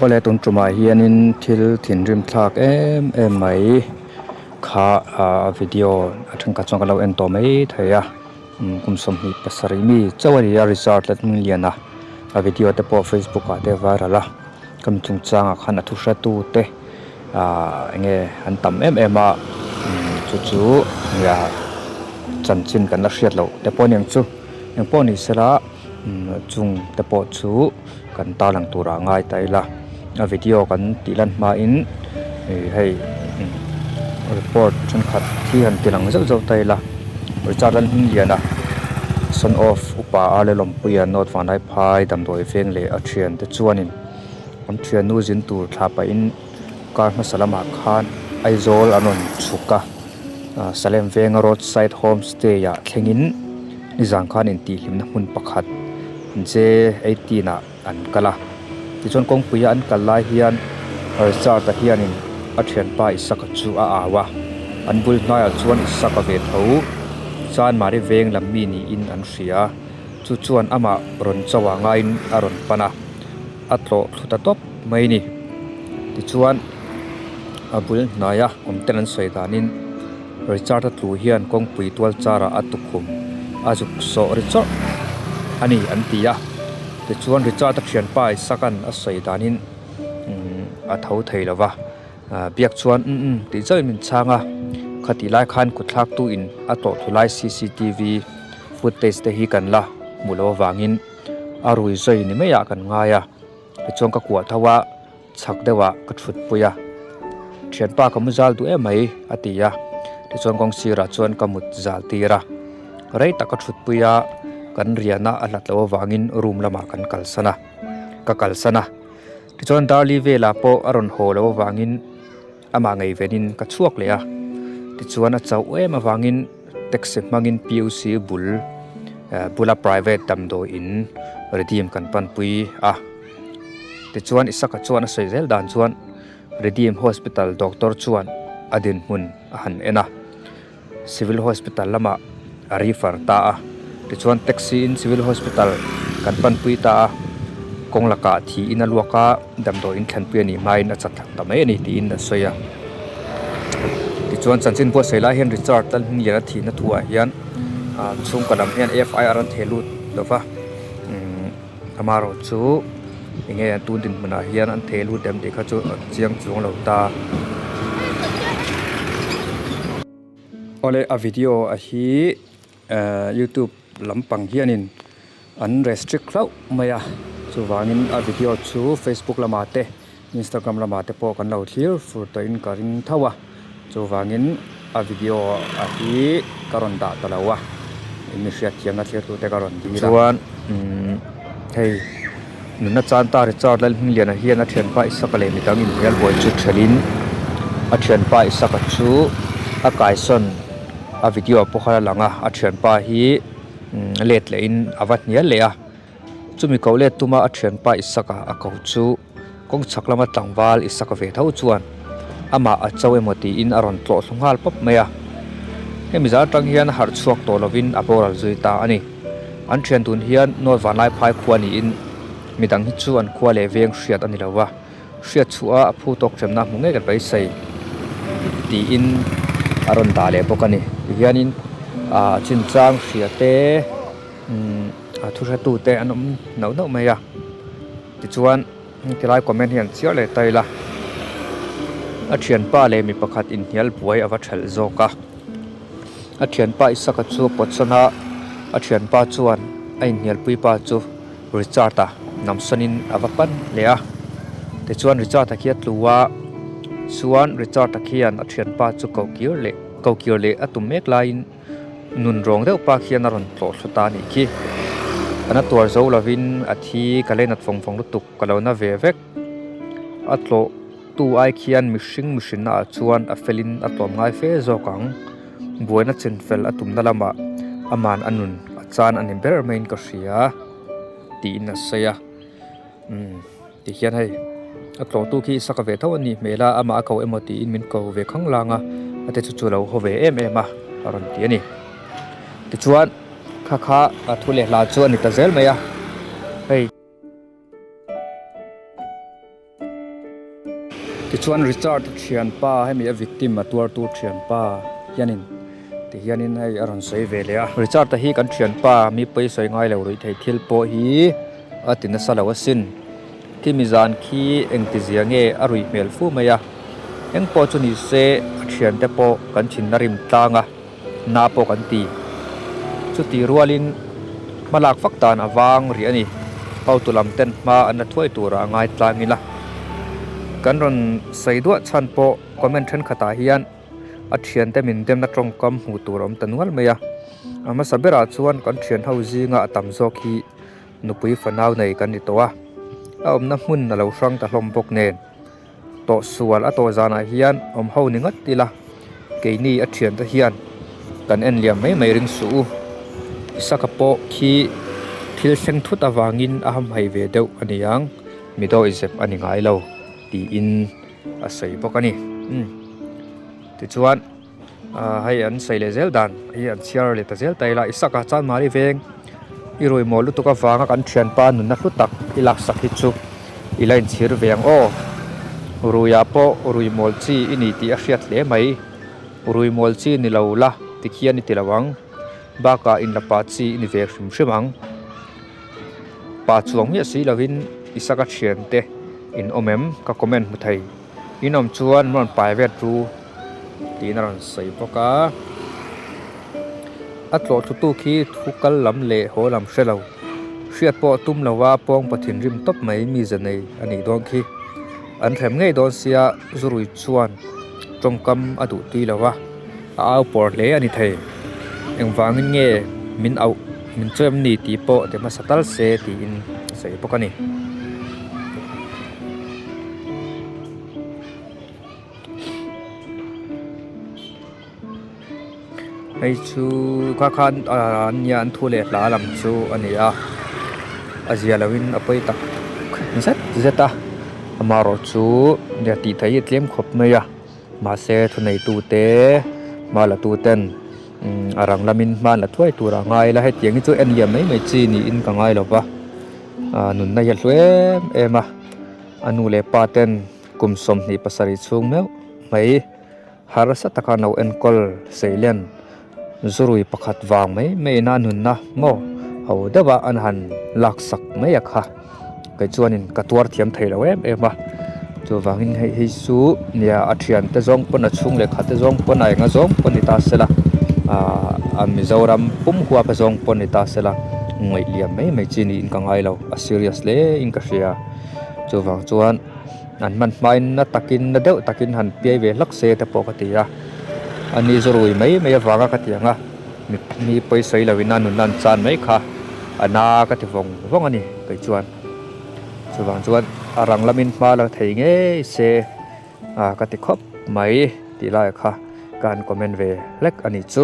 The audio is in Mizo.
Awle tun tumah hianin thil thinrim thlak em em mai kha ah video a thenkhat chuan ka lo en tawh mai thei a kum 27 mi chauh a ni a result la hming lian a a video te pawh facebook ah te viral a ka mi chungchangah khan a thu hre tu te ah enge an tam em em a chu chu chanchin kan la hriat loh te pawh a ni ang chu engpawh ni sela chung te pawh chu. Kan tarlang turah ngai ta ila a video kan tih lan hmain ih hei report thenkhat hi han ti lang zeuh zeuh ta ila Richard Lalhmingliana son of upa a Lalawmpuia North Vanlaiphai damdawi veng leh a thian te chuanin an thiannu zin tur thlah pahin car hmasa lamah khan Aizawl an rawn chhuk a Salem venga road side home stay ah thlengin nizan khan intihhlimna hmun pakhat J 18 ah an kal a tichuan kawngpuia an kal lai hian Richard-a hianin a thianpa Isaka chu a au a an bul hnaiah chuan Isaka ve tho Chanmari veng lam mi niin an hria chu chuan amah rawn cho ah ngaiin a rawn pan a a tlawh thlu ta tawp mai a ni tichuan a bul hnaia awm ten an sawi danin Richard-a tlu hian kawngpui tual charah a tukhum a zuk sawh ri chawrh a ni an ti a tichuan Richard-a thianpa Isaac-a'n a sawi danin umm a tho thei lo va biak chuan umm umm tih chauhin min chhang a khatih lai khan kutthlak tu in a tlawh thlu lai cctv footage te hi kan la hmuh loh avangin a rui zui ni maiah kan ngai a tichuan ka kuah tho a. Chhak deuhah ka thut pui a, thianpa ka mu zal duh em mai a ti a, tichuan kawng sirah chuan ka mut zal tir a, rei tak ka thut pui a, kan riahna a hlat loh avangin room lamah kan kalsan a, ka kalsan a, tichuan Darli velah pawh a rawn haw loh avangin amah ngei venin ka chhuak leh a, tichuan a chauh em avangin taxi hmangin PUC bul bula private damdawi in redeem kan panpui a. Tichuan Isaka chuan a sawi zel dan chuan Redeem Hospital doctor chuan a dinhmun a han en a, Civil Hospital lamah a refer ta a. Tichuan taxi in Civil Hospital kan panpui ta a, kawng lakah thiin a luak a, damdawiin thlanpui a nih hmain a chat thak ta mai a ni tiin a sawi a. Tichuan chanchin buatsaih lai hian Richard Lalhmingliana thihna thuah hian chhungkaw lam hian FIR an theh lut lo va. Amaherawh chu enge an tun dinhmunah hian an theh lut em tih kha chu a chiang chuang lo ta. Awle a video a hi ehh youtube lampang hianin an restrict hlauh mai a chuvangin a video chu facebook lamah te instagram lamah te pawh kan lo thlir fur tawhin ka ring tho a chuvangin a video a hi ka rawn dah ta lo a mi hriatthiamna thlir tute ka rawn dil a chuan umm hei nunna chan ta Richard Lalhmingliana hian a thianpa Isaka leh midang inhnial buai chu thelhin a thianpa Isaka chu a kaisawn a video pawh kha a lang a a thianpa hi let lehin a va hnial leh a chumi ko let tuma a thianpa Isaka a ko chu. Kawng chhak lama tlangval i sak ve tho chuan amah a cho emaw tiin a rawn tlawh thlu nghal pawp mai a. Hemi zan atang hian harh chhuak tawh lovin a boral zui ta a ni. An thian dun hian North Vanlaiphai khua niin midang hi chu an khua leh veng hriat a ni lo va, hriat chhuah a phu tawk hremna hmu ngei kan beisei tiin a rawn dah leh bawk a ni. Tihianin ah chinchang hria te umm a thuhretute an awm nauh nauh mai a. Tichuan tilai comment hi an chiar leh ta ila a thianpa leh mi pakhat inhnial buai a va thelh zawk a a thianpa Isaka chu a pawtsawn a a thianpa chuan a inhnialpui pa chu Richard a namsawn in a va pan leh a tichuan Richard a khi a tlu a chuan Richard a khian a thianpa chu ko kir leh ko kir leh a tum mek laiin. Nun rawng deuh pa khian a rawn tlawh thlu ta a nih khi. Ka na tuar zo lovin a thi ka lei nat vawng vawng lutuk ka lo na ve vek. A tlawh tu ai khian mihring mihrinna ah chuan a felin a tlawm ngai fe zawk ang. Buaina chin fel a tumna lamah aman a nun a chan a ni ber maiin ka hria tiin a sawi a. Umm ti hian hei a tlawhtu khi saka ve tho a nih hmel a amah a ko emaw tiin min ko ve khang lang a a te chu chu lo haw ve em em a a rawn ti a ni tichuan kha kha a thu leh hla chu a ni ta zel mai a hei. Tichuan Richard thianpa hemi a victim a tuartu thianpa hianin ti hianin hei a rawn sawi ve leh a. Richard-a hi kan thianpa mi pawi sawi ngai lo ruih thei thil pawh hi a ti nasa lo asin. Khimi zan khi engtizia nge a ruih hmel fu mai a, eng pawh chu ni se a thiante pawh kan thinna rim tlang a, na pawh kan ti. Chuti rualin hmalak vak dan a vang rih a ni. Hotu lam ten hma an la thuai turah a ngai tlang ila. Kan rawn sawi duah chhan pawh comment thenkhatah hian a thiante min demna tawngkam hmuh tur a awm ta nual mai a. A hmasa berah chuan kan thianho zinga a tam zawk hi nupui fanau nei kan ni tawh a, a awmna hmun a lo hrang ta hlawm bawk nen. Tawh sual a tawh zanah hian awm ho ni ngat ila, keini a thiante hian kan en liam mai mai ring suh u. Isaka pawh khi thil thleng thut avangin a hamhaih ve deuh a ni ang, mi dawi zep a ni ngai lo tiin a sawi bawk a ni. Umm tichuan. Ahh hei an sawi leh zel dan hi an chhiar leh ta zel ta ila Isaka chuan mahni veng i rui mawl lutuk avanga kan thianpa nunna hlu tak i laksak hi chu i la inchhir ve ang aw. Ruiah pawh rui mawl chi i ni tih a hriat hle mai. Rui mawl chi ni lo la tikhian i ti lo ang. Bakah inla pa chi i ni ve hrim hrim ang. Pa chuang miah si lovin Isaka thiante in awm em ka comment hmu thei. In awm chuan min rawn pai vet ru tiin a rawn sawi bawk a. A tlawh thlu tu khi thu kal lam leh haw lam hre lo. Hriat pawh tum lo a pawng pa thinrim tawp mai mi za nei a nih dawn khi. An hrem ngei dawn sia Zurui chuan tawngkam a duh tui lo a, a au pawr hle a ni thei. Engvangin nge min auh min chawem ni tih pawh ti hmasa tal se tiin a sawi bawk a ni. Hei chu kha khan an nia an thu leh hla lam chu a ni a a zia lo in a pawi tak zet zet a amaherawh chu nia tih theih hi a tlem khawp mai a mahse thuneitu te hma la tu ten a rang lamin hma an la thuai tur a ngai la hetiang hi chu en liam mai mai chi niin ka ngai lo va ah nunna hi a hlu em em a a nu leh pa ten kum 27 chhung meuh mai. Harsa taka no enkawl Seilen zurui pakhat vang mai mai ina nunna maw ho deuha an han laksak mai a kha kei chuanin ka tuar thiam thei lo em em a chuvangin hei hi chu nia a thiante zawng pawn a chhung leh khat te zawng pawn a enga zawng pawn ni ta sela ah a Mizoram pum huap a zawng pawn ni ta sela ngaih liam mai mai chi niin ka ngai lo a serious hle in ka hria chuvang chuan. An hman hmain na takin na deuh takin han piai ve hlak se te pawh ka ti a, a ni zu rui mai mai avanga ka ti ang a, mi pawi sawi loin a nunna an chan mai kha a na ka ti vawng vawng a ni kei chuan. Chuvang chuan a rang lamin hma la thei ngei se a ka ti khawp mai tih laiah kha ka han comment ve hlek a ni chu.